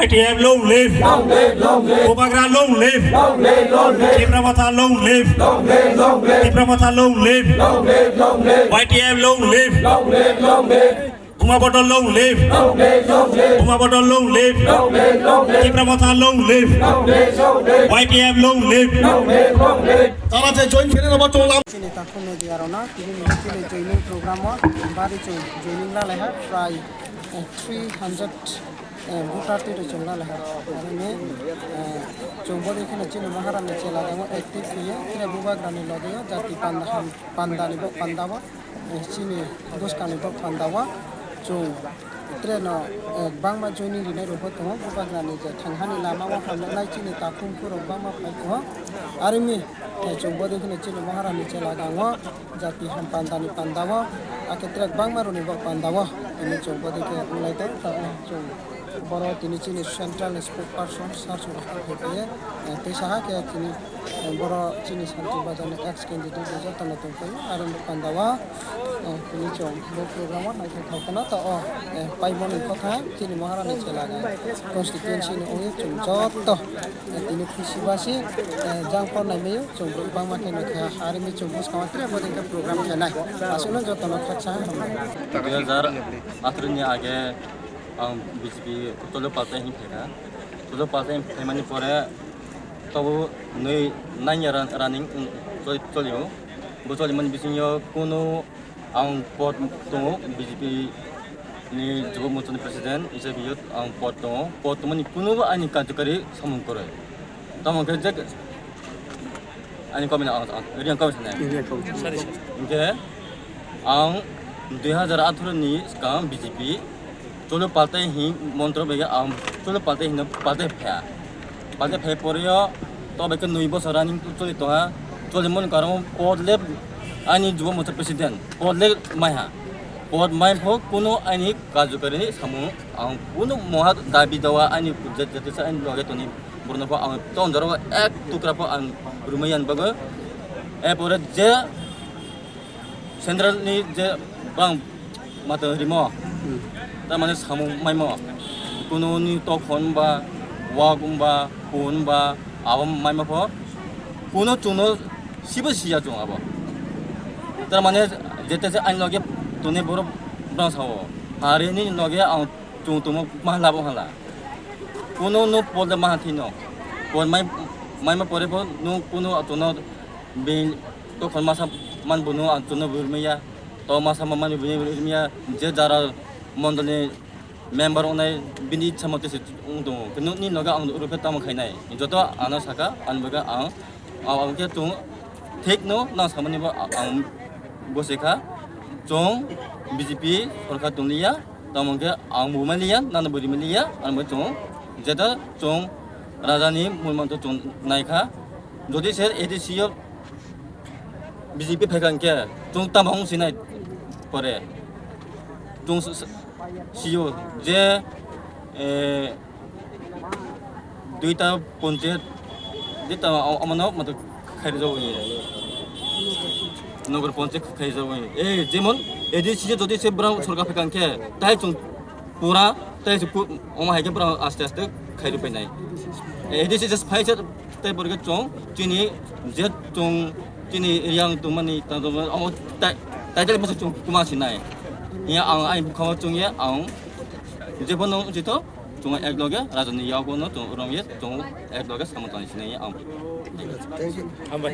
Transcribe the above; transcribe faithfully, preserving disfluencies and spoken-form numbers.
Y T F long live. Bubagra long live. Tipra Motha long live. Tipra Motha long live. Y T F long live. Buma Bodol long live. Buma Bodol long live. Tipra Motha long live. Y T F long live. Tara je join kene no ba tong lam. Chini takhum media rona tini ni chini joining program o bari chwng joining lalaiha prai, eh, three hundred, eh, voter twi rw chwng lalaiha. Aroni, eh, chwng bodi kheno chini Maharani chela damo active khe, tere bubagrani loge o jati panda ham, panda ni bo panda bo. Eh, chini bwskangni bok pandao chwng treno, eh, bangma joining rinai rokbo tongo. Bubagrani je thanghani lama o hamjaknai chini takhum phurok bangma phai tongo. Arimi, eh, chwng bodi kheno chini Maharani chela gango jati ham pandani pandao, ake trek bangma roni bok pandao. Tini chwng bodi khe wnglaito, eh, chwng boro tini chini central spokesperson sir chwng phai khe, eh, tei saha khe tini, eh, boro chini Santir Bazar ni ex candidate jotono tongphai aro pandao. Eh, tini chwng bo program o naithok thok kheno to o, eh, paimoni kotha chini Maharani chela constituency ni ongwi chwng joto, eh, tini khusi basi, eh, jang por naimai chwng bwrwi bangma khe nokha arimi chwng bwskango tere bo program khenai aswkno jotono khaksa hambai. Dui hajar atharo ni age ang B J P Cholo Palta hin phaikha. Cholo Palta hin phaimani pore tobo nui nine year running choli, cholio. Bo cholimani bisingo kunu ang pod tongo, B J P ni Jubo Morcha ni president hisabe ang pod tongo. Pod tongmani kunubo ani karjokari samung kwrwi. Tamo khe je ani comment ang, ang, real comment sanai. Real comment. Hingke ang dui hajar atharo ni swkang B J P Cholo Paltai hi montro bai ang Cholo Paltai hino paltai phaya. Paltai phai poreo to bai khe nui bosor running choli tonga. Choli mon karon pod le ani Jubo Morcha president pod le maiha. Pod mai pho kuno ani karjokari samung ang kuno moha dabi dawa ani jat-, jatisa ani loge toni. Borno pho ang ton jaro ek tukra pho ang rumai yan bago. E pore je central ni je bang mata rimo. Hmm. Tamani samung maimo. Kuno ni tokhon ba, wak ba, pun ba, abo maimo pho. Kuno chuno sibo siya chung abo. Tamani jete se ani loge toni borok bang sao. Hari ni loge ang chung tongmo ma labo hala. Kuno no pod le maha thino. Pod mai, mai ma pore pho no kuno atono bin to khon masa man bono atono burmiya. To masa man burmiya je jara mondol ni member onai bini ichha mote se ung tongo. Kino ni loga ang rupe tamo khainai. Joto ano saka ang boga ang Ang, ang khe chwng thik no nang samani bo ang bo se kha, chwng B J P sorkar tong liya, tamo khe ang bo maliya, nang bo ri maliya, ang bo chwng jeta chwng raja ni mul manto chwng nai kha, jodi se A D C o B J P phai kha hwnkhe chwng tamo wng sinai pore chwng s-, s-, sio je, eh, Duita ponchayat, duita o-, omono mato khairi jago ni. Nogor ponchayat khairi jago ni. Eh, jemon, A D C jodi se borok sorkar phai kha hwnkhe, tai chwng pura, tai se pu-, omo hai khe borok aste aste khairi painai. Eh, A D C just phai se, tai borok chwng, chini, je chwng, chini area ang tongmani, tang tongmani, omo tai, tai tele masa chwng kuma sinai. Ya ang, ai bukha chwng ya ang, jebo nung jito, Chwng ek loge rajani yago no chwng romye chwng ek loge samung tangwi sinai ang. Thank you. Hambai.